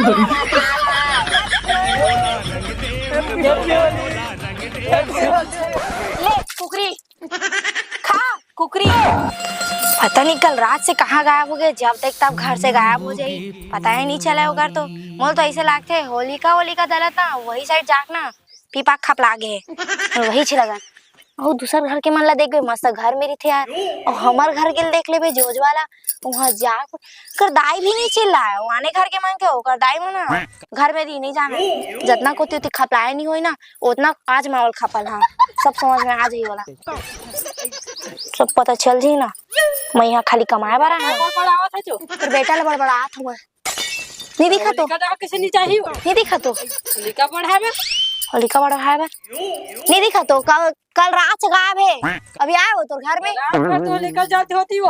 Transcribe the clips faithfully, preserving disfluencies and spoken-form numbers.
ले कुकरी, खा कुकरी। पता नहीं कल रात से कहाँ गायब हो गए, जब देख तब घर से गायब हो जाई, पता ही नहीं चला ओकर तो। मोल तो ऐसे लागथे होलिका होलिका दलत ना वही साइड जाके ना पीपा खपला गे, वही छिलगन। अउ दूसर घर के मन ला देखबे, मस्त घर में रहिथे यार। अउ हमर घर के ल देख लेबे, जोजवा ला, वहाँ जा कर दाई भी नहीं चिल्लाए। वो आने घर के मन के, ओकर दाई मन ना घर में रही नहीं जाना। जतना कोती ओती खपलाए नहीं होई ना, ओतना आज मावल खपल। हाँ, सब समझ में आ जाई वाला, सब पता चल जाई ना। मैं यहाँ खाली कमाए बर आया हूँ। बड़बड़ावत है जो। तोर बेटा ला बड़बड़ात हूँ मैं। नहीं दिखा तो। होलिका दहा कैसे नहीं चाहिए? नहीं दिखा तो। होलिका बढ़ावे। होलिका बढ़ावे। नहीं दिखा तो। कल, कल रात से गायब है। अभी आए हो तोर घर में? रात भर तो होलिका जलती होती हो।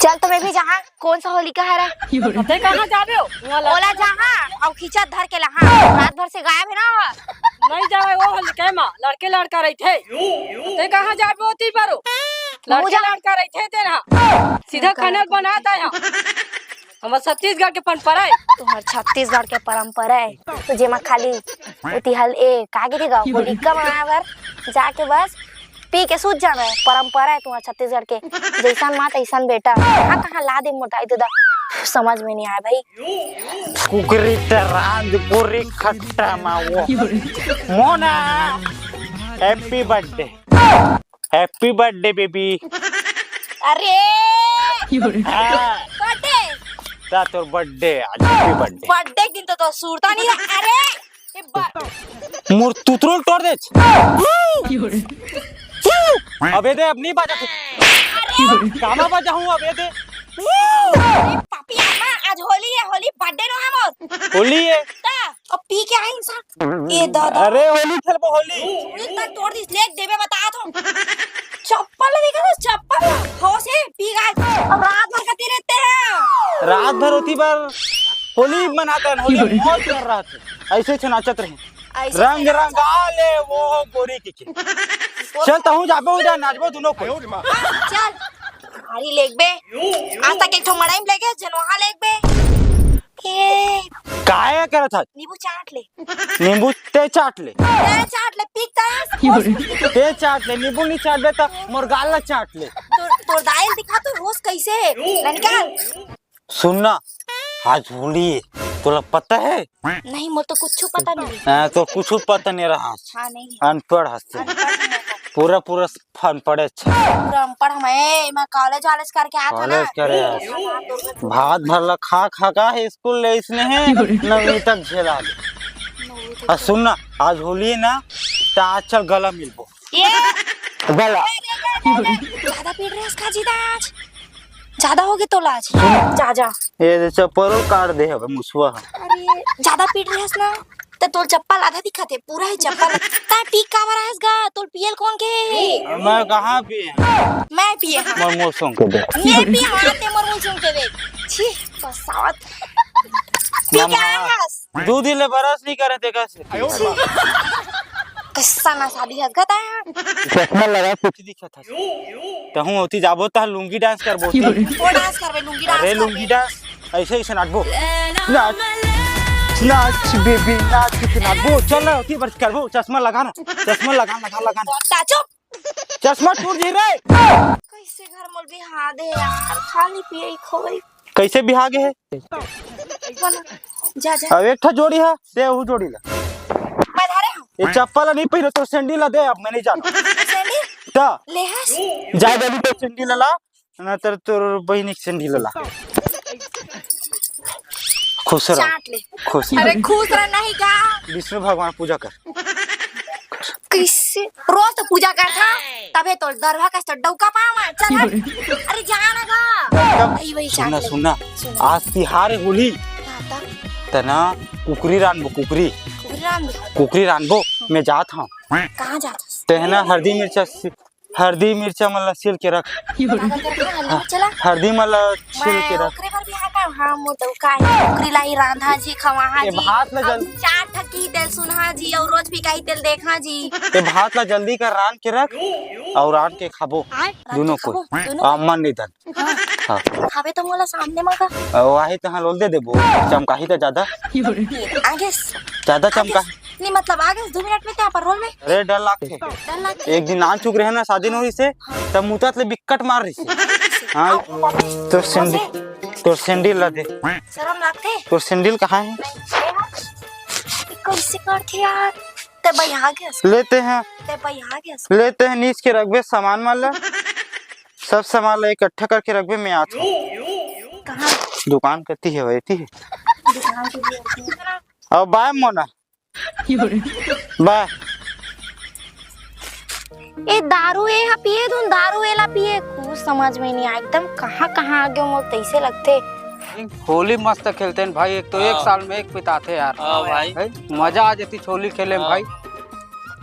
चल तो मैं भी जहाँ, कौन सा होलिका है रे? पता है कहाँ जाबे हो? वहाँ लड़- ओला जहाँ, अब खींचा धर के लहा। रात भर से गायब है ना। नहीं जावे वो होलिका में, लड़के लड़का रहिथे। पता है कहाँ जाबे होती परो? लड़के लड़का रहिथे तेरा। सीधा खनल बनाता है। हमर छत्तीसगढ़ के परंपरा है। तुम्हर छत्तीसगढ़ के परंपरा है, तो जेमा खाली ओती हल ए, का कहिथे गा, होलिका मनाए बर जाके बस पी के सूत जाना है, परंपरा है तुम्हर छत्तीसगढ़ के। जैसन माँ तैसन बेटा। हाँ, कहाँ ला दे मोटाई दादा, समझ में नहीं आया भाई। कुकरी टरांज पूरी खट्टा मावो। Mona, happy birthday। Happy birthday baby। अरे हाँ। बर्थडे। ता तोर बर्थडे आज, happy birthday। बर्थडे दिन तो, तो सुरता नहीं रहा। अरे ये ब- मोर तुतरोल तोड़ दे। अबे दे, अब नहीं बजा तू। अरे कामा बजा हूँ अबे दे। अरे पापी अम्मा, आज होली है, होली बर्थडे नो है मोर। होली है। ता अब पी के आए इंसान। ए दादा। अरे होली खेलबो होली। उड़ी तक तोड़ दिस, लेक देबे बता तो। चप्पल दिखा तो, चप्पल। हो से पी गए। अब रात भर करते रहते हैं। रात भर होती बार होली मनाता है, होली मौज कर रहा था। ऐसे ही नाचत रहे। ऐसे रंग रंग आ ले वो गोरी की के। चल तहूँ जाबे उधर नाचबो दोनों को। चल। भारी लेगबे। आज तक एक ठो मड़ई में लेगे, जन वहाँ लेगबे। ए, काय करत हस? नींबू चाट ले। नींबू ते चाट ले। ते चाट ले, पीक तस। ते चाट ले, नींबू नहीं चाटबे त मोर गाल ला चाट ले। तोर, तोर दाई ल दिखा तो होश कैसे है? ले निकाल। सुन ना, आज होली है, तोला पता है? नहीं, मोर तो कुछ पता नहीं। हाँ, तो कुछ पता नहीं रहा। हाँ, नहीं। अनपढ़ हस। अनपढ़ हूँ मैं तो। पूरा, पूरा अनपढ़ अच्छा। पूरा अनपढ़ हूँ मैं, मैं कॉलेज वॉलेज करके आया था ना। कॉलेज करे हस। हाँ, तो भात भरला खा खा का है स्कूल ले इसने है, नवीं तक झेला दे। नवीं तक आ, सुन ना, आज होली है ना, तो आज चल गला मिलबो। ये गला। ज्यादा पीट रहे इसका जीता आज। ज्यादा हो गए तो लाज। जा, जा। ये दे चप्पल काट दे हवे मुसवा। अरे, ज्यादा पीट रहे हस ना, त तोर चप्पल आधा दिखत हे, पूरा ही चप्पल। ता पी काबर आयस गा? तोर पियल कौन के? मैं कहाँ पिए? मैं पिए। मोर मुंह सूंघ के देख। मैं पिए, हाँ, ते मोर मुंह सूंघ के देख। छी, पसावत। पी के आयस? दू दिन ले brush नहीं करे, देखा से। कस्सा ना शादी हस गा ता। चश्मा लगा के दिखत हस। तहूँ ओती जाबो, तह लुंगी dance करबो। वो dance करबे, लुंगी dance अरे, करबे। लुंगी dance, ऐसे, ऐसे नाचबो। नाच, नाच, baby, नाच, के नाचबो। चल ना, ओती बर करबो, चश्मा लगा ना, चश्मा लगा, लगा, लगा ना। तो चुप। चश्मा टूट जी रे। कैसे घर मोल बिहा दे यार, खाली पिए ही खोई। कैसे बिहा गे हे? जा, जा। अब एक ठा जोड़ी हे, दे वो जोड़ी ला। मैं धरे हूँ। ये चप्पल नहीं पहिरे तो sandal ला दे, अब मैं नहीं जाना। Sandal? ता। ले हस। जा जल्दी तो sandal ला, ना तर तोर बहिनी के sandal ला। खुश रह। चाट ले। खुश रह। अरे खुश रह नहीं का? विष्णु भगवान पूजा कर। कैसे? रोज तो पूजा करथा, तभे तो दरभा का से डौका पावा। चल हट। अरे जा ना गा। वही, वही सुन ना, चाट ले। सुन ना। सुन। आज तिहार हे होली। हाँ, तब? तना कुकरी रानबो, कुकरी। कुकरी रानबो? कुकरी रानबो, मैं जात हूँ। कहाँ जात हस? तेहना हरदी मिर्चा सि-, हरदी मिर्चा मन ला सिल के रख। काबर करबो हरदी मिर्चा ला? हरदी मन ला सिल के मैं रख। ओकरे बर भी हाँ का, हाँ, मोर तो का हे, ओकरे ला ही रांधा जी खवाहा ए, जी। भात ला जल- अब चार ठक ई तेल सुनहा जी, अउ रोज भी कही तेल देखा जी। ते भात ला जल्दी कर, रांध के रख, अउ रांध के खाबो। आय, रांध दोनों के खाबो, कोई। दोनों? आ, मन नहीं धन। हाँ। हाँ। खाबे तो मोला सामने मा का। अउ आही तहाँ लोल दे देबो, चमकाही त ज्यादा। आगे। ज्यादा चमका। नहीं, मतलब, आगे दो मिनट में क्या पर रोल में? अरे, डर लागथे। डर लागथे। एक दिन आन चुक रहे ना, शादी नोरी से, हाँ। तब मुतत ले बिक्कट मार रही से। हाँ, हाँ, तोर सैंडल, तोर सैंडल ला दे। शर्म लागथे। तोर सैंडल कहाँ है? कैसे करथे यार? ते भाई आ गया। लेते हैं। ते भाई आ गया। लेते हैं, नीच के रखबे सामान मन ला। सब सामान ला इकट्ठा करके रखबे, मैं आत हूँ। कहाँ? दुकान कती है, वही थी। दुकान के लिए। अब बाय मोना। बाय। ए दारू ए हा पिए धुन, दारू एला पिए, कुछ समझ में नहीं आय। एकदम कहाँ कहाँ आ गयो मोर तैसे लगथे। होली मस्त खेलते हैं भाई, एक तो एक हाँ। साल में एक बिताथे यार। हाँ भाई। भाई, मजा आ जाती होली खेले में हाँ। भाई।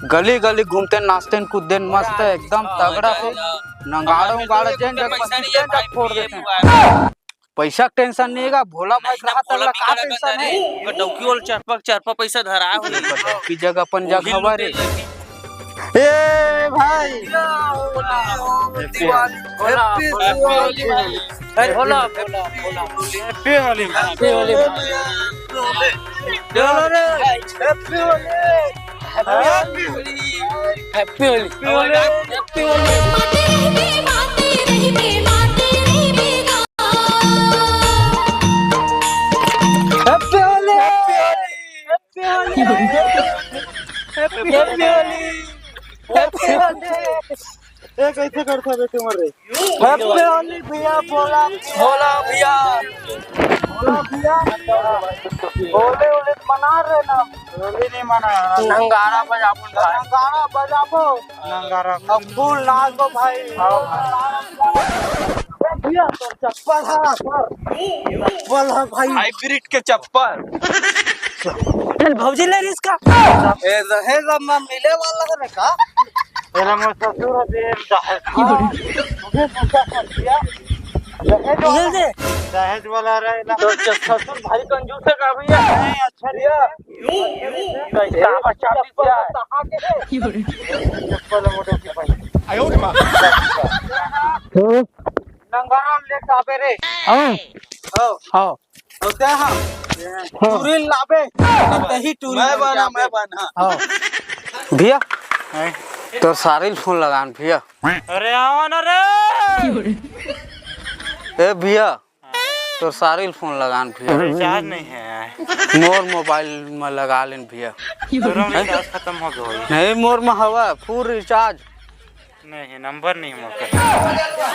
गली गली घूमते, नाचते, कूदते, मस्त है एकदम तगड़ा से। नंगाड़ा उंगाड़ा जेन जग पैसा नहीं है भाई, फोड़ देते हैं। पैसा के टेंशन नहीं है, भोला भाई कहा तल्ला का टेंशन है। डौकी वाला चरपा चरपा पैसा धरा हो। डौकी जगह अपन जगह हवा रे। ए भाई। Happy Holi भाई। अरे भोला, भोला, भोला। Happy Holi भाई। Happy Holi भाई। बोलो रे। Happy Holi। Happy Holi। Happy Holi। Happy Holi। Happy Holi। Happy Holi। Happy Holi। Happy Holi। ए, कैसे करता बे तुमर रे? Happy Holi भैया, बोला, बोला भैया। बोला भैया। होली, होली मना रहे ना। होली नहीं मना। नंगारा बजाबो भाई। नंगारा बजाबो। नंगारा। अब full नाचबो भाई। हाँ। ए भैया, तोर चप्पल है, चप्पल है भाई। Hybrid के चप्पल। चल भौजी ले रिस का। ए, दहेज अब मैं मिले वाला है ना का? एला मोर ससुर ह दे दहेज। हाँ। अबे, पूछा कर दिया। दहेज वाला। दे। दहेज वाला रहे ना। तो च-, ससुर भारी कंजूस है का भैया? नहीं, अच्छा भैया। पैसा बचा दिया। चप्पल मोटो के भाई। आयो रे माँ। नंगरम ले साबे रे। हाँ। हाँ। हाँ। होते हैं। हाँ। टूरी लाबे। तही टूरी मैं बना, मैं बना। हाँ। भैया, हैं? तोर सारी ल फोन लगान भैया। अरे आवा ना रे। ए भैया, तोर सारी ल फोन लगान भैया। Recharge नहीं है। मोर मोबाइल में लगा लेन भैया। तोरो recharge खत्म हो गया होही। नहीं, मोर में हवा full recharge। नहीं, नंबर नहीं मोर कर।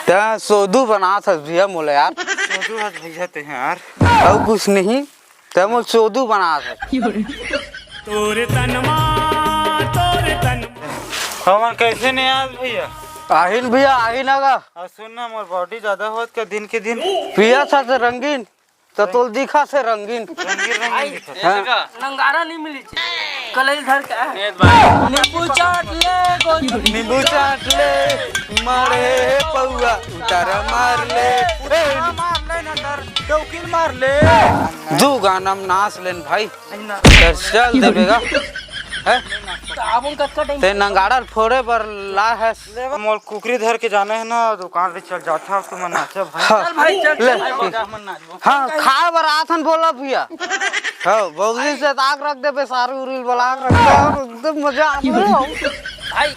तैं सोधू बनात हस भैया मोला यार। सोधू हस भैया तैं यार। अउ कुछ नहीं, तैं मोला सोधू बनात हस। तोरे तनमा, तोरे तन। हमन कैसे नहीं आज भैया? आहिन भैया, आहिन आगा। अउ सुन ना, मोर body ज्यादा होत का दिन के दिन? पिया था से रंगीन। त तोल दिखा से रंगीन। रंगीन, रंगीन दिखा। हाँ। नंगारा नहीं मिली थी। कलैल धर के। नींबू चाट ले, गोरी। नींबू चाट ले, मारे पौआ, उतारा मार ले। ए, मार ले ना डर, डौकिल मार ले। दू गाना में नाच लेन भाई। ना। तर चल देबेगा। हैं? त आबुन कतका time? तैं नंगारा ल फोड़े बर ला हस। मोर कुकरी धर के जाना है ना, दुकान ले चल जाता हूँ, तुम नाचा भाई। हाँ। चल भाई, चल, ले। चल, चल, चल, मन नाच। हाँ, खाए बर आथन बोला भैया। हाँ, बबली से ताक रख देबे, सारी उरी ल बलाक रख दे, एकदम मजा आ गया। भाई।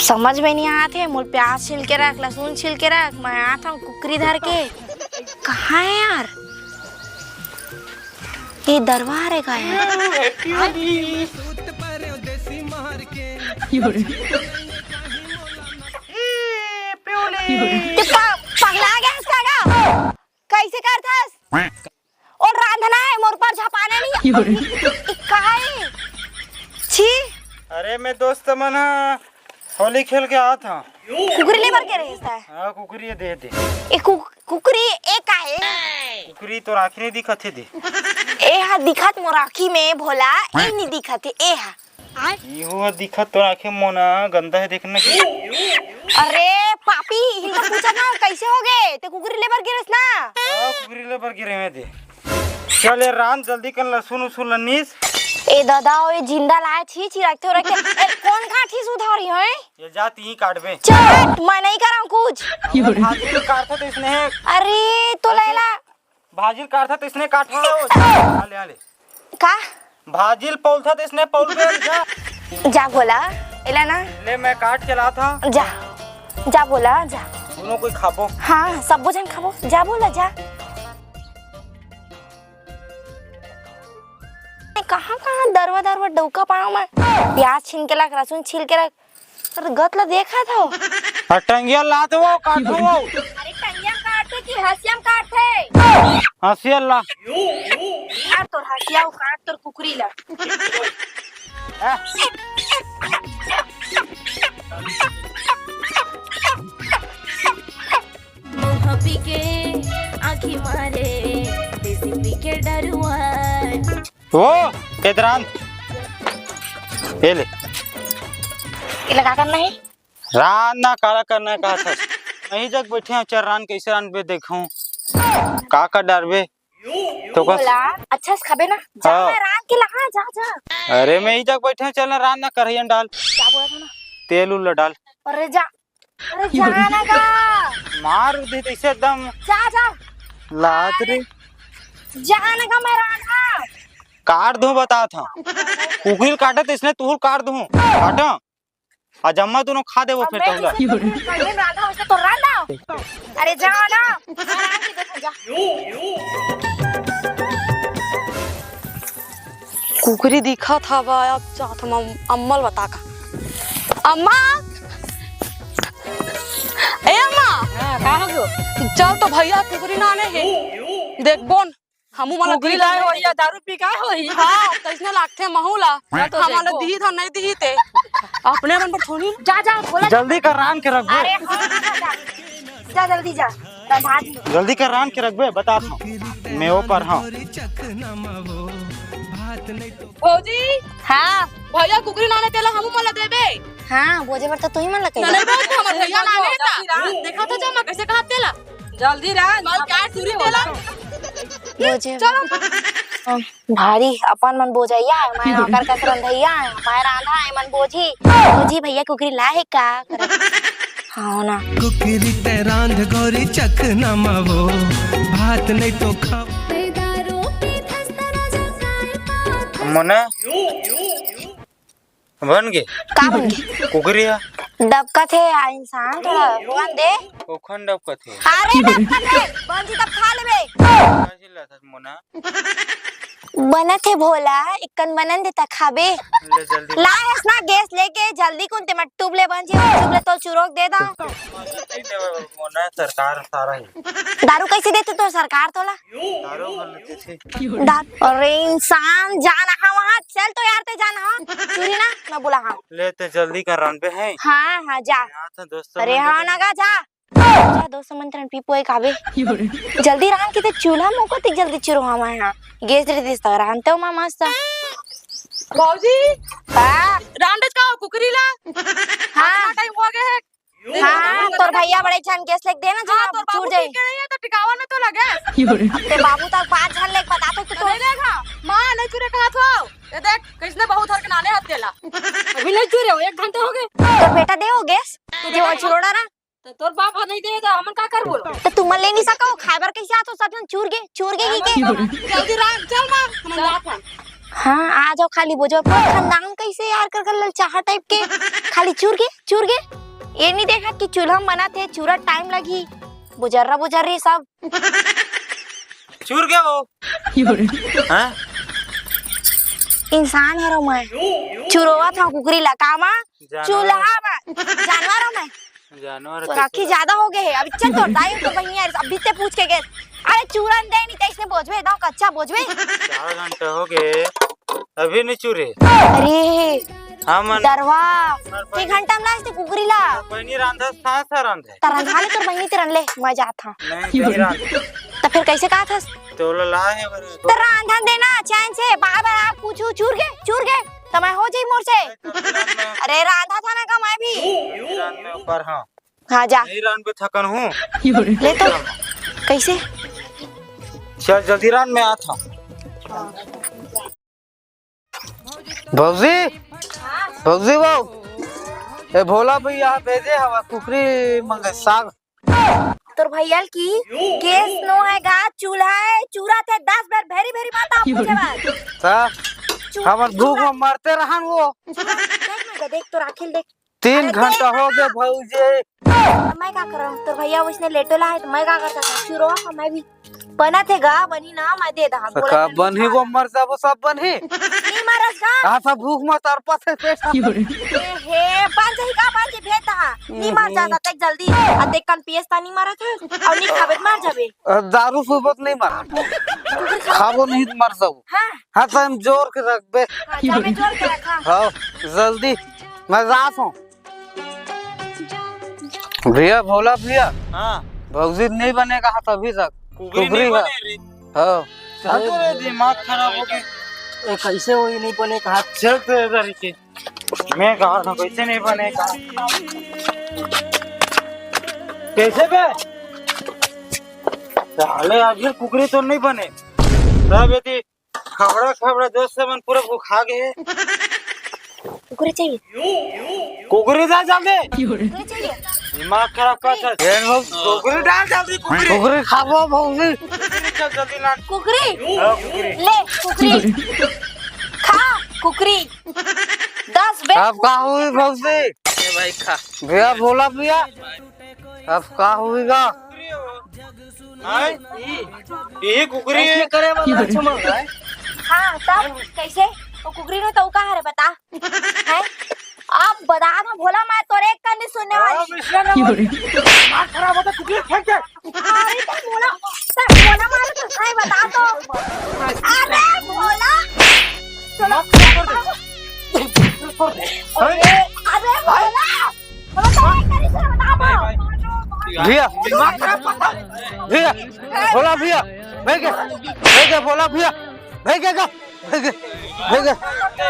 समझ में नहीं आत हे, मोर प्याज छिल के रख, लहसुन छिल के रख, मैं आत हूँ कुकरी धर के। कहाँ है यार? ये दरबार है का यार? ते प-, पगला गया इसका का? कैसे करथस? और रांधना है, मोर पर झपाना नहीं। ये का है? छी। अरे मैं दोस्त मन हा होली खेल के आत हा। कुकरी ले बर के रहिस तैं? हाँ, कुकरी ये दे दे। ए कु-, कुकरी ए का है? कुकरी तोर आँखी नहीं दिखत हे दे। ए हा दिखत मोर आँखी में भोला, ए नहीं दिखत हे, ए हा। इहू ह दिखत तोर आँखी मोना गंदा हे, देखना कि। अरे पापी, इनका पूछा ना, कैसे हो गए? ते कुकरी ले बर गिरस ना? हाँ, कुकरी ले बर गिरे में दे। चल यार, रांध जल्दी कर, लहसुन उसुन ल नीस। ए दादा, ओ ये जिंदा लाए छी छी रखते हो रखते। ए, कौन काठी सुधारी है? ये जा ती काटबे। चल, मैं नहीं कराऊं कुछ। भाजी काटत इसने। अरे तो लैला। भाजी काटत इसने काटो। आले आले। का? भाजी पौलथत इसने पौलबे जा। जा बोला, एला ना। ले मैं काट के लात हूं। जा, जा बोला जा। दोनों कोई खाबो। हाँ, सबो झन खाबो। जा बोला जा। कहाँ कहाँ दरवा दरवा डौका पाऊं मैं। प्याज छील के रख, लहसुन छील के रख। अरे गत ला देखा था। अरे टंगिया लात वो काटू वो। अरे टंगिया काटे कि हंसिया में काटे? हंसिया ला। यार तोर हंसिया काट तोर कुकरी ला। मुंह पी के आँखी मारे, देसी पी के डरुआ। वो केतरान। ये ले। ये लगा करना है। रान ना काला करना है कहा था। नहीं जग बैठे हैं, चल रान कैसे रान बे देखूं। का का डारबे? तो कस बोला, अच्छा से खाबे ना। जा हाँ। रान के लगा, जा, जा। अरे मैं ही जग बैठे हैं, चल ना रान ना करहियन डाल। क्या बोला था ना? तेल उल डाल। अरे जा, अरे जा ना का। मार दे तैसे एकदम। जा, जा। लात रे। जा ना का मैं रान ना। काट दूं बता था। कुकिल काटे तैसने तू काट दूं। काटा। आ जम्मा दोनों खा देबो अब फिर मैं तोला। तुझसे कुकरी में रांधा, वैसे तो रांधा। अरे जाओ ना। कुकरी दिखत हवय, अब जात हम अम-, अम्मा ल बता का। अम्मा, ए अम्मा। हाँ, का हो गयो? चल तो भैया कुकरी ना आने हे। देखबोन। हमू मन ला कुकरी दीदी लाए हो या दारू पी का होही? हाँ, तइसने लागथे महू ला। हाँ, तो हमन ला देखो। दीही धन नहीं दीही ते। अपने मन पर थोड़ी। जा, जा, बोला। जल्दी कर रान के रख बे। अरे, हाँ, जा, जा। जा, जल्दी जा। जा, भाग। जल्दी कर रान के रख बे, बता था। मैं वो पर हाँ। भौजी। हाँ। भैया कुकरी लाने तेला हमू मन ला देबे। हाँ, बोजे बर तो तू ही मन ला कही। नहीं, नहीं, बहुत हमर भैया लाने ता। देखा तो जा, मैं कैसे कहा तेला। जल्दी रह, माल काट दूरी तेला। बोझे। चलो। भारी अपन मन बोझैया है, मैं नौकर कस रंधैया है, मैं रांधा है, मन बोझी। बोझी भैया कुकरी ला है का? हाँ ना। कुकरी ते रांध गोरी चखना मावो, भात नहीं तो खाओ। मोना, बन गे? का बन गे? कुकरी ह। डबकत हे आ इंसान, थोड़ा होन दे। ओखन डबकत हे। अरे डबकत हे, बन जी तब खा लेबे। का चिल्लाथस मोना? बनत हे भोला, इक्कन बनन दे त खाबे। ले जल्दी। ला हस ना गैस लेके जल्दी कुन ते मट्टूब ले बन जी, मट्टूब ले तोल चुरोक दे दा। नहीं देवे मोना, सरकार सारा ही। दारू कैसे देते तो सरकार तोला? दारू भर लेते थे। दा-, अरे इंसान, जाना हा वहाँ, चल तो यार, ते जाना हा। चूरी ना, मैं बोला हाँ। ले, ते जल्दी कर रन पे है। हाँ, हाँ, जा। यहाँ तो दोस्तों अरे मंदिर हाँ, है। ना गा, जा। जा, दोस्त मंत्रन पी पोए काबे। जल्दी रान के ते चूल्हा मोको ते जल्दी चुरो हमारे यहाँ। गैस दे दिस तो रान ते हो माँ मस्त। भौजी, हाँ। रान दे का कुकरी ला? हाँ। टाइम हो गया है। हाँ, तोर भैया बड़े झन गैस लेके देना, हाँ, जो तोर चूर बाबू जाए। ठीक है, ये तो टिकावन में तो लगे। अब ते बाबू तक बात झन लेके बता तो, तो, तो नहीं देखा, माँ नहीं चुरे कहा था। ये देख, किसने बहुत हर के नाने हाथ देला। अभी नहीं चुरे हो, एक घंटा हो गए। तो बेटा दे हो गैस, जो चुरोड़ा ना। तो तोर बाप नहीं दे तो हमन का कर बोलो? तो तुम ले नहीं सको, खाए बर कैसे आतो, सब जन चूर गे, चूर गे ही के। जल्दी राम, चल माँ, हमन जात हन। हाँ, आ जाओ खाली बोझो। पूरा खानदान कैसे यार कर कर ललचाहा टाइप के। खाली चूर गे, चूर गे। ये नहीं देखा कि चूल्हा में बना थे, चूरा टाइम लगी। बुजर्रा बुजर्री सब। चूर गे वो। हाँ? इंसान हरो मैं। चुरोवा था कुकरी ला का मा? जानवर। चूल्हा मा। जानवर हो मैं। जानवर तो राखी ज्यादा हो गए है। अभी चल तोर दाई तो बहिनी है, अभी ते पूछ के गए। अरे चूरन दे नहीं, तैसने बोझबे, दाओ कच्चा बोझबे। चार घंटा हो गए, अभी नहीं चूरे। अरे हाँ, मन दरवा, हमार के बहिनी घंटा में लाए थे कुकरी ला? बहिनी रांधा, सास है रांधा। त रंधा ले तोर बहिनी ते रन ले, मैं जात हाँ। नहीं, नहीं रांधा। तो फिर कैसे कहा था? तो ला, ला है बरे। तो रांधन देना चैन से, बार बार आप पूछू, चूर गए, चूर गए, तो मैं हो जाई मोर से। अरे रांधा था ना का मैं भी। रांध में ऊपर हाँ। हाँ, जा। नहीं रांध पे थकन हूँ। ले तो। कैसे? चल, जल्दी रांध, मैं आता हूँ। भौजी, भौजी वो, ए भोला भैया भेजे हवा कुकरी मंगे साग। तोर भैया ल की गैस नो हे गा, चूल्हा हे, चूरा थे दस बार भेरी भेरी माता पूछे बार। ता चूल्हा, हमर भूख चूल्हा। में मरते रहन वो। देख ना, देख तोर आँखी ल देख। तीन अरे घंटा देख हो ना। गए भौजी। मैं का करंव? तोर भैया वइसने लेटो ला हे, त मैं का कर सकंव? चूरो, मैं भी बना थे गा, बनी ना, मैं दे दहा। का बनही वो, मर जाबो, सब बनही। नहीं मरस गा। कहाँ था भूख में तड़पा थे पेट में। ए हे, बन जाही का, बन जाही, भेज दहा। नहीं मर जा, तक जल्दी। आ देख कन पियस ता नहीं मरत हे, अउ नहीं खाबे त मर जाबे। अ, दारू पीबो त नहीं मर। खाबो नहीं त मर जाबो। हाँ। हाँ, तो हम जोर के रखबे। हाँ, जाबे जोर के रखा। हाँ, जल्दी। मैं जात हूँ। भैया, भोला भैया। हाँ। भौजी नहीं बने कहा था अभी तक। कुकरी कुकरी नहीं का। बने रे। हाँ। चल तो रे, दिमाग खराब हो गया। ए, कैसे वही नहीं बने कहा? चल तो इधर ही के। मैं कहा था, कैसे नहीं बने कहा? कैसे बे? साले, आज ये कुकरी तो नहीं बने। सब यदि खबड़ा खबड़ा दोस्त मन पूरा भुखा गए। कुकरी चाहिए। कुकरी दा जल्दी। कुकरी चाहिए। दिमाग खराब कर दे। ए, वो कुकरी डाल जल्दी, कुकरी। कुकरी खाबो भौजी। कुकरी चल जल्दी ला। कुकरी? हाँ, कुकरी। ले, कुकरी। खा, कुकरी। दस बे। अब का हुई भौजी? ए भाई खा। भैया भोला भैया। अब का हुई गा? हाँ? ये कुकरी है। ऐसे करे वाला अच्छा मांग रहा है। हाँ, तब कैसे? वो कुकरी नो तो का हरे बता? हैं? अब बता ना भोला, मैं तोरे एक कन नहीं सुनने वाली। हाँ, मिश्रा ना बोल। दिमाग खराब होता, कुकरी फेंक दे। अरे तो भोला, तो भोला मारो तो सही बता तो। अरे भोला। दिमाग खराब कर दे। अरे भोला। भैया, भैया, भोला भैया, भैया, भैया, भोला भैया, भैया, भैया, भैया,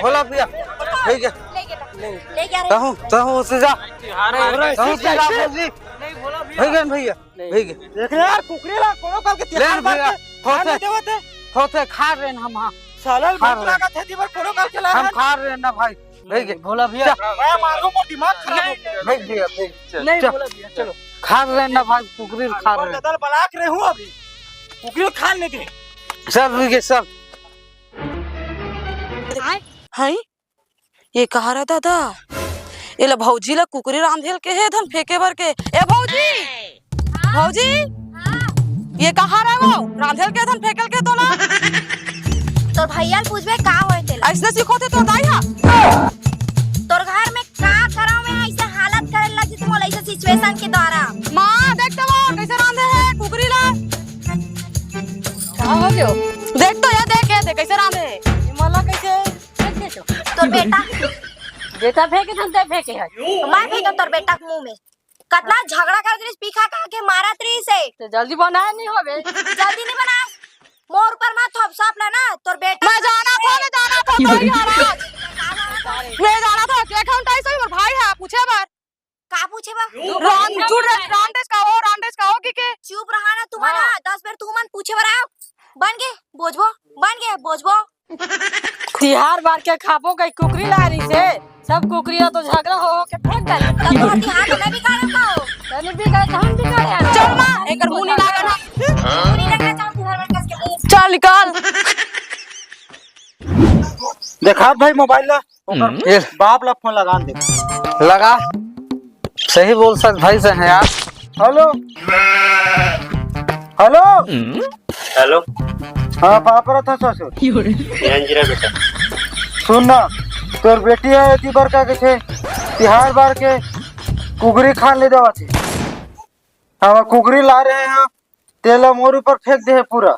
भोला भैया, भैया, तहूँ, तहूँ उसे जा, तहूँ उसे जा, भौजी, भैया, भैया, भैया। देख रे यार, कुकरी ला कोनो काल के ले तिहार भैया, बार के खाए होते, नहीं देवत है। होते खा रहे हैं हम, हाँ। साला खा रहे हैं। लागत है, दीवार कोनो काल के ला हम है। खा रहे हैं ना भाई। भेज दे। भोला भैया। चल। मैं मारूं, वो दिमाग खराब हो गया। भेज दिया, भेज। चल, नहीं, चल। भोला भैया, चलो। खा रहे ना भाई, कुकरी खा रहे। दादा बलाक रहे हूँ अभी। कुकरी खा लेंगे। चल, रुक के, चल। हाय, ये कहा रहा दादा? ये ला भौजी ला कुकरी रांधेल के हे धन फेंके बर के। ए भौजी! भौजी, ये कहाँ रहे वो? रांधेल के धन फेंकल के तोला? तोर भैया ल पूछबे का होय तेला। अइसने सिखोथे तोर दाई हा। तोर घर में का करव मैं अइसे हालत करे लगी तुम अइसे सिचुएशन के द्वारा। माँ, देख तो वो कइसे रांधे हे कुकरी ला। का हो गयो? देख तो ये, देख ये, देख कइसे रांधे हे। ये मला कइसे फेंक दे तो? तोर बेटा। बेटा फेंके धन ते फेंके हे। मैं फेंकव तोर बेटा के मुंह में। कतना झगड़ा करत रहिस, पी खा खा के मारत रहिस हे। तो जल्दी बनाए नहीं होबे। जल्दी नहीं बनाए। मोर ऊपर मत थोप, सब ना ना, तोर बेटा। मैं जाना था, मैं जाना था, भाई महाराज। मैं जाना था, के घंटा ऐसे ही मोर भाई है, पूछे बर। का पूछे बर? राम, चुप रह, रामदेश का हो, रामदेश का हो कि के? चुप रहा ना, तुम ना, हाँ। दस बेर तुमन पूछे बर आओ। बन गे, बोझबो, बन गे, बोझबो। तिहार बार के खाबो कई कुकरी ला रही से, सब कुकरी ला तो झगड़ा हो हो के फेंक डाली। तब तो तिहार तो मैं बिगाड़े का हो। तने बिगाड़े तो हम बिगाड़े यार। चल माँ, एकर मुंह नहीं लागल है। मुंह नहीं लागल, चल तिहार बार कस के। चल निकाल। देखा भाई मोबाइल ला, ओकर हम्म। बाप ला फोन लगा दे। लगा। सही बोल सक भाई से हैं यार। हेलो। हेलो। हेलो। हाँ, बाप रहा था ससुर। ध्यान जी रहा बेटा। सुन ना, तोर बेटी है एती बर का कथे, तिहार बार के कुकरी खान ले देवा थे। हम कुकरी ला रहे हैं, तेला मोर ऊपर फेंक दे है पूरा।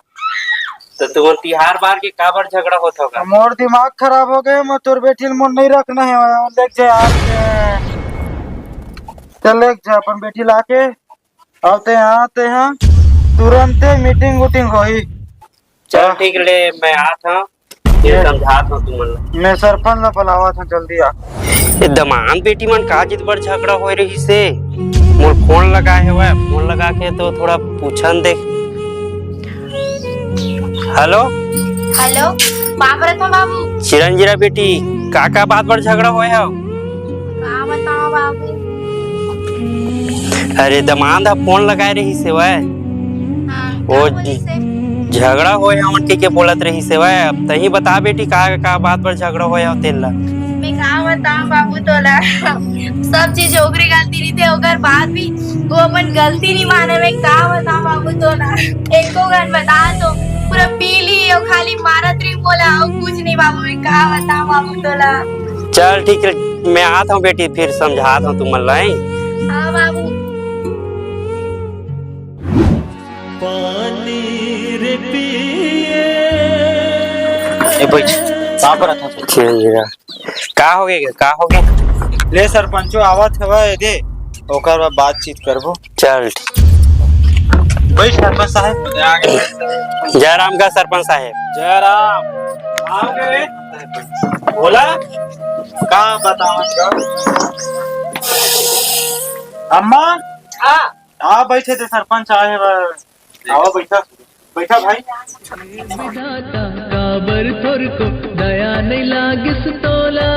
तो तुमन तिहार बार के काबर झगड़ा होत होगा? मोर दिमाग खराब हो गए, मैं तोर बेटी ल मोर नहीं रखना है, लेके जा यार। चल लेके जा अपन बेटी लाके, आते हैं, आते हैं, तुरंते मीटिंग वूटिंग होही। चल ठीक ले, मैं आत हूँ, फिर ये समझात हूँ तुमन ला। मैं सरपंच ला बुलावत हूँ, जल्दी आ। ये दमान बेटी मन का जित बर झगड़ा होए रहिसे, मोर फोन लगाए हवय, फोन लगा के तो थोड़ा पूछन दे। हेलो। हेलो, बाप रतन बाबू। चिरंजीरा बेटी, का का बात बर झगड़ा होय हव? का बताओ बाबू। अरे, दमांद ह फोन लगाए रहिस हे वय। हाँ, वो का बोलिस हे? झगड़ा होय हव, ठीक है, बोलत रहिस हे वय। अब तही बता बेटी, का का बात बर झगड़ा होय हव तेन ला? मैं का बताओ बाबू तोला। सब चीज ओकरे गलती रहिथे, ओकर बाद भी वो अपन गलती नहीं माने। मैं का बताओ बाबू तोला, एको घन बता दो, पूरा पी ली, वो खाली मारत रही बोला, वो कुछ नहीं बाबू, मैं का बताओ बाबू तोला। चल ठीक है, मैं आत हूँ बेटी, फिर समझात हूँ तुमन ला, हैं? हाँ बाबू। ए भाई, का करत हस? चल जरा। का हो गे, का हो गे? ले सरपंचो आवत हवय, दे, ओकर बाद बातचीत करबो। चल ठीक। बैठ सरपंच साहब। जय राम का सरपंच साहब। जय राम। आओ गे रे। भोला, का बतावत का? अम्मा, हाँ। आ बैठे थे, सरपंच आए हे बस। आओ, बैठा, बैठा भाई। विधाता काबर थोरको दया नहीं लागिस तोला,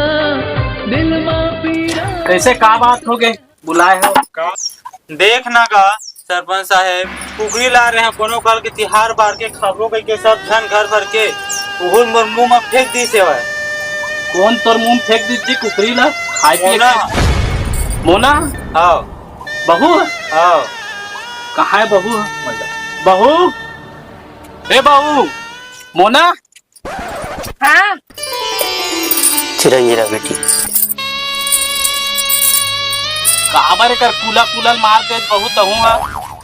दिल मा पीड़ा। कैसे, का बात हो गई, बुलाए हो का? देख ना का सरपंच साहेब, कुकरी ला रहे हैं, कोनो काल के तिहार बार के खाबो कह के सब झन घर भर के, उहुन मोर मुंह में फेंक दी सेवा। कौन तोर मुंह में फेंक दी जी कुकरी ला? खाए पिए मोना। के? मोना? हाँ। बहू? हाँ। कहाँ है बहू? बहू? ए बहू, मोना? हाँ। चिरंजीरा बेटी। काबर एकर कुला कुलल मार दे बहू तहूँ हा?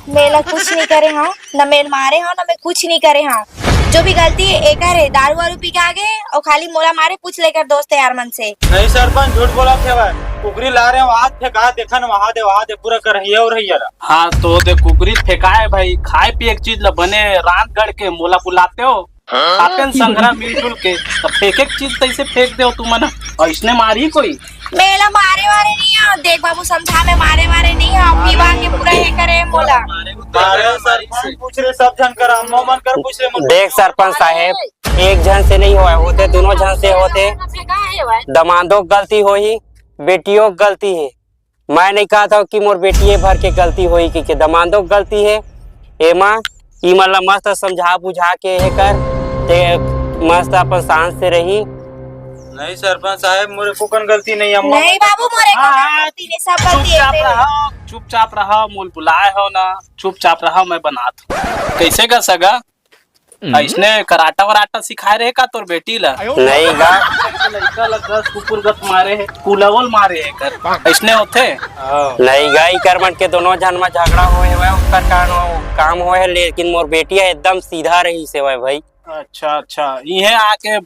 मेला कुछ नहीं करे हूँ, न मेल मारे हूँ, न मैं कुछ नहीं करे हूँ। जो भी गलती एकर है, दारू वारू पी के आगे और खाली मोला मारे, पूछ लेकर दोस्त यार मन से। नहीं सरपंच, झूठ बोला थे भाई। कुकरी ला रहे हो, हाथ फेंका, देखन वहां दे, वहां दे, पूरा करहिया और रहिया रहा। हाँ, तो दे कुकरी फेंकाए भाई, खाए पिए के चीज ला बने रांध गढ़ के मोला बुलाते हो, खाते न संघरा मिलजुल के, तो फेंके के चीज तैसे फेंक दे हो तुमन, ऐसने मारी कोई? मेला मारे वारे नहीं हो, देख बाबू समझा, मैं मारे वारे नहीं हो, पीवा के पूरा ये करे मोला। मारे सरपंच पूछ रहे, सब झन कर, अम्मा मन कर पूछ रहे, मन देख सरपंच साहेब, एक झन से नहीं होए, होते दोनों झन से होते। दमांदो के गलती होही, बेटियों के गलती है। मैं नहीं कहत हूँ कि मोर बेटिये भर के गलती होही कि, कि दमांदो के गलती है। एमा इमन ला मस्त समझा बुझा के हे कर, ते मस्त अपन शांत से रही। नहीं सरपंच साहेब, मोर एको कन गलती नहीं, अम्मा। नहीं बाबू, मोर एको कन हाँ, गलती नहीं, सब गलती चुपचाप है तेरे। रहो, चुपचाप रहो, मोल बुलाए हो ना, चुपचाप रहो, मैं बनात हूँ। कैसे का सगा? हम्म। ऐसने कराटा वराटा सिखाए रहे का तोर बेटी ला? नहीं गा। लड़का ला दस कुकुर गत मारे है, कुलावल मारे है कर। ऐसने होथे? हाँ। नहीं गा, इकर मन के दोनों झन में झगड़ा होए हुए, ओकर कारण वो काम होए है, लेकिन मोर बेटी है एकदम सीधा रहिस हे भाई। अच्छा, अच्छा, इहे आके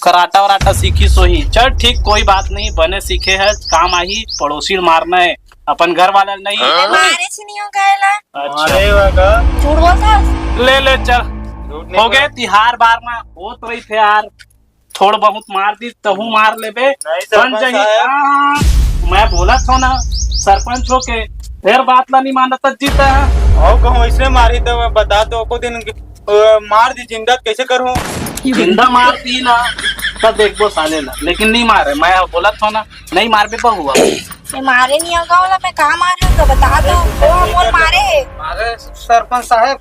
कराटा वराटा सीखिस होही। चल ठीक, कोई बात नहीं, बने सीखे है, काम आही, पड़ोसी मारना है, अपन घर वाला नहीं। अरे मारे से नहीं हो गए ला। अच्छा। अरे वाह। झूठ बोलता है। ले, ले, चल। झूठ नहीं हो गए बोला। तिहार बार में होत रही थे यार, थोड़ बहुत मार दी, तहू मार लेबे। नहीं, बन सरपंच जाही। साहब। हाँ, हाँ, मैं बोला था ना, सरपंच हो के, फिर बात ला नहीं मानता जीता है। और कहूँ ऐसे मारी तो मैं बता दो, को दिन अ, मार दी जिंदा, त कैसे करूँ? जिंदा मार दी ना, तब देखबो साले ला, लेकिन नहीं मारे। मैं बोलत हो ना, नहीं मारबे बहुआ। मैं मारे नहीं आगा वाला, मैं कहाँ मार हूँ तो बता दो। वो मोर मारे है। अरे सरपंच साहब,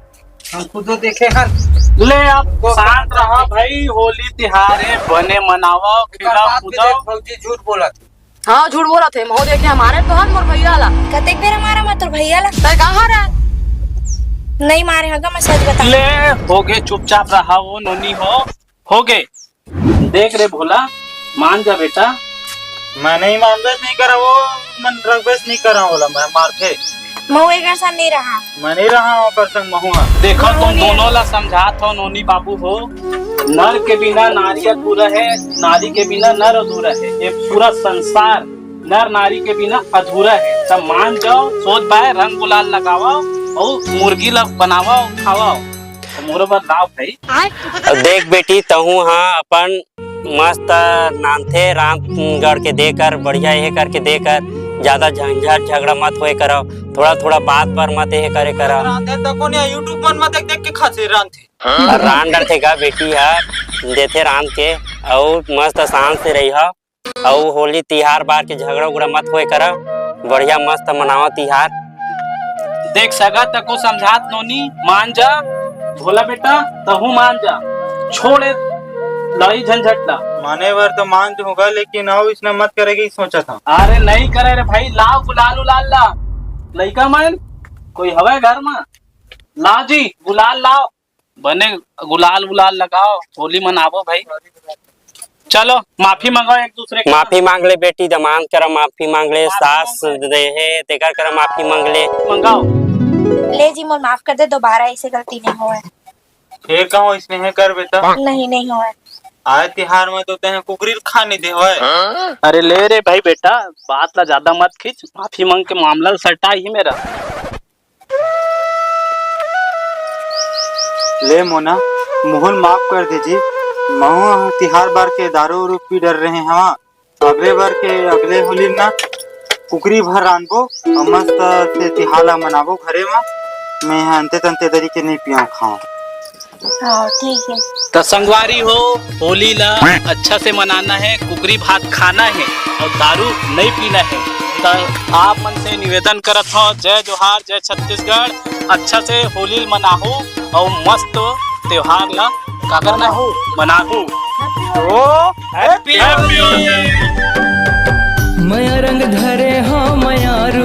हम खुद तो देखे हन। ले आप शांत रहा भाई, होली तिहार है, बने मनावा, खेला कूदा। फौजी झूठ बोलत। हाँ, झूठ बोलत हे। महू देखे, मारे तो हन मोर भैया ला। कतेक बेर मारा मैं तोर भैया ला? तै कहाँ रहा? नहीं मारे हगा, मैं सच बता। ले, हो गे, चुपचाप रहा, वो नोनी हो, हो गे। देख रे भोला, मान जा बेटा। मैं नहीं मानबे, नहीं करा वो, मन रखबे, नहीं करा वाला, मैं मारथे। महू एकर संग नहीं रहा। मैं नहीं रहा ओकर संग महुआ। देखो, तुम दोनों ला समझात हो, नोनी बाबू हो, नर के बिना नारी अधूरा है, नारी के बिना नर अधूरा है। ये पूरा संसार नर नारी के बिना अधूरा है। तब मान जाओ, सोच पाए, रंग गुलाल लगावा और मुर्गी ला बनावा और खावा। तो मोरो बर लाओ भाई। अब देख बेटी, तहूँ हा अपन मस्त नानथे रांध गढ़ के देकर, बढ़िया ये करके देकर, ज्यादा झंझट झगड़ा मत होए करव, थोड़ा थोड़ा बात पर मत ये करे करव। रांधे तको नहीं, YouTube मन में देख देख के खाथे रांधथे। और रांध डरथे का बेटी हा, देथे रांध के, अउ मस्त शांत से रहिहा। अउ होली तिहार बार के झगड़ा उगड़ा मत होए करा, बढ़िया मस्त मनावा तिहार। देख सगा, तको समझात नोनी, मान जा। भोला बेटा, तहू मान जा, छोड़ ए लड़ाई झंझट ला। माने बर तो मान जहूँगा, लेकिन अउ इसने मत करे के सोचत हँव। अरे नहीं करे रे भाई, लाव गुलाल उलाल ला। लइका मन कोई हवय घर मा? लाव जी, गुलाल लाव। बने गुलाल उलाल लगाव, होली मनाबो भाई। चलो, माफी मंगाओ एक दूसरे के। माफी मांग ले बेटी, दमांद करा माफी मांग ले, सास दे हे तेकर करा माफी मांग ले। मंगाओ। ले जी, मोर माफ कर दे, दोबारा ऐसे गलती नहीं होए। फेर कहूँ इसने हे कर बेटा। नहीं, नहीं होए। आए तिहार में तो तेहे कुकरी खा नहीं दे होए। अरे ले रे भाई बेटा, बात ला ज्यादा मत खींच, माफी मांग के मामला सटा ही मेरा। ले मोना, मोहन माफ कर दे जी। महू ह तिहार बार के दारू उरू पी डर रहे हवा। अगले बार के अगले होली ना कुकरी भर रांधबो अउ मस्त से तिहार ला मनाबो घरे मा। मैं ह अंते तंते दरी के नहीं पिया खावा। हाँ, ठीक है। त संगवारी हो, होली ला अच्छा से मनाना है, कुकरी भात खाना है अउ दारू नहीं पीना है। त आप मन से निवेदन करत हो, जय जोहार, जय छत्तीसगढ़। अच्छा से होली मनाहू अउ मस्त त्योहार ला का करना हो, मनाहू। ओ, happy होली। मया रंग धरे हो मयारू।